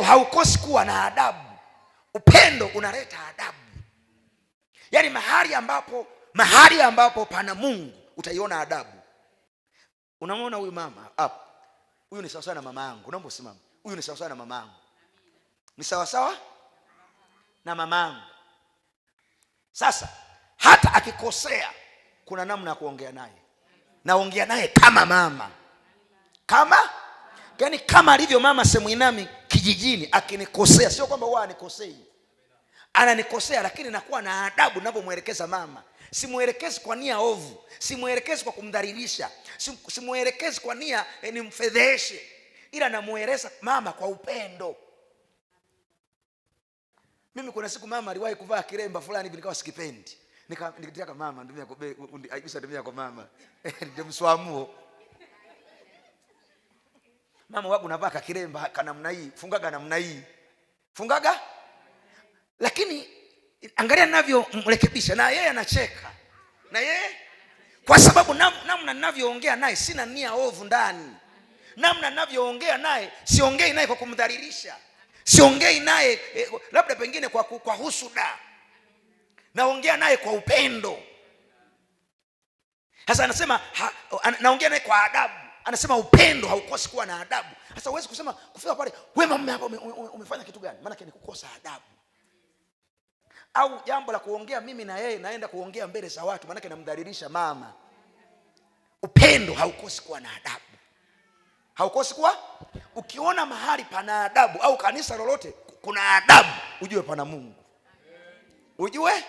Upendo haukosi kuwa na adabu. Upendo unaleta adabu. Yaani mahali ambapo pana Mungu utaiona adabu. Unamwona huyu mama hapa, huyu ni sawasawa na mama yangu. Naomba usimame. Huyu ni sawasawa na mama yangu, ni sawasawa na mama yangu. Sasa hata akikosea, kuna namna ya kuongea naye. Naongea naye kama mama, kama yaani kama alivyo mama Semwinami kijijini. Akinikosea, sio kwamba huwa anikosei, ananikosea, lakini nakuwa na adabu ninavyomwelekeza mama. Simwelekezi kwa nia ovu, simwelekezi kwa kumdhalilisha, simwelekezi kwa nia nimfedheshe, ila namweleza mama kwa upendo. Mimi kuna siku mama aliwahi kuvaa kiremba fulani hivi, nikawa sikipendi. Nikataka mama ndumia kwa aibisa ndumia kwa mama ndio mswamuo mama wangu, unavaa kakiremba kana namna hii, fungaga namna hii, fungaga. Lakini angalia ninavyomrekebisha, na yeye anacheka, na yeye kwa sababu namna ninavyoongea naye sina nia ovu ndani. Namna ninavyoongea naye siongei naye kwa kumdhalilisha, siongei naye labda pengine kwa husuda, naongea naye kwa upendo. Sasa anasema naongea naye kwa adabu. Anasema upendo haukosi kuwa na adabu. Sasa huwezi kusema kufika pale, wewe mume hapa umefanya kitu gani? Maana ni kukosa adabu. Au jambo la kuongea mimi na yeye naenda kuongea mbele za watu, maanake namdhalilisha mama. Upendo haukosi kuwa na adabu, haukosi kuwa. Ukiona mahali pana adabu au kanisa lolote kuna adabu, ujue pana Mungu, ujue